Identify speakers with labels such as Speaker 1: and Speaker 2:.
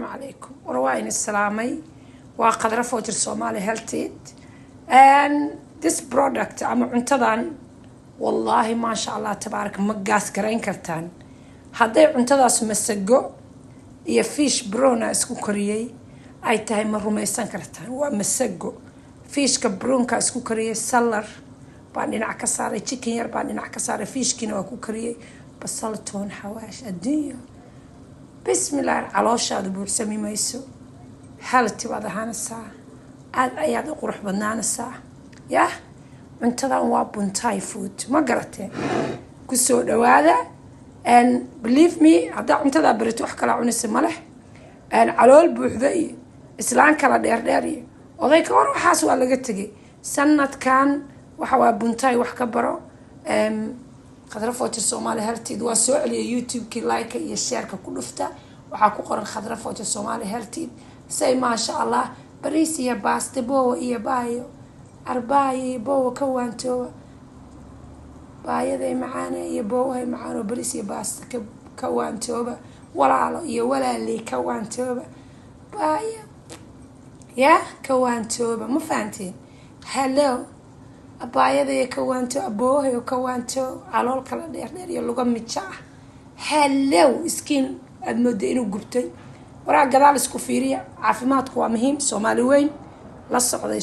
Speaker 1: Calaykum, war waa in islaamay. Waa Khadra Fojir, Somali Healthy. And this product ama cuntadan, wallaahi, maasha Allah, tabaarak, ma gaas garayn kartaan hadday cuntadaas masago iyo fish browna isku kariyey ay tahay. Ma rumaysan kartaan? Waa masago, fishka brownka isku kariyey, salad baan dhinac ka saaray, chicken yar baan dhinac ka saaray, fishkiina waa ku kariyey, basal, toon, xawaash, adduunyo, bismillah. Calooshaadu buuxsami mayso, healthy baad ahaanaysaa, aada ayaad u qurux badnaanaysaa. Yah, cuntadan waa Buntai food, ma garateen? Kusoo dhawaada. And believe me, haddaa cuntadaa barato, wax kalaa cunaysa ma leh. Calool buuxda iyo islaan kala dheerdheer iyo oday ka hor, waxaas waa laga tegay. Sanadkan waxa waa Buntai wax ka baro. Khadra Fojir Soomaali Healthy waa soo celiyay YouTube-kii. Like iyo shareka ku dhufta. Waxaa ku qoran Khadra Fojir Soomaali Healthy. Say maasha Allah. Bariis iyo baaste, boowa iyo baayo, arbaayo iyo boowa, ka waantooba. Baayaday macaane iyo boowahay macaano, bariis iyo baaste ka waantooba. Walaalo iyo walaaley, ka waantooba. Baayo ya, ka waantooba, ma fahanteen? Hello, abaayadaya, ka waanto. Aboohayo, ka waanto. Calool kala dheerdheer iyo luga mijo ah. Hello, skin aada mooda inuu gubtay. Waraa, gadaal isku fiiriya. Caafimaadku waa muhiim. Soomaali weyn la socday.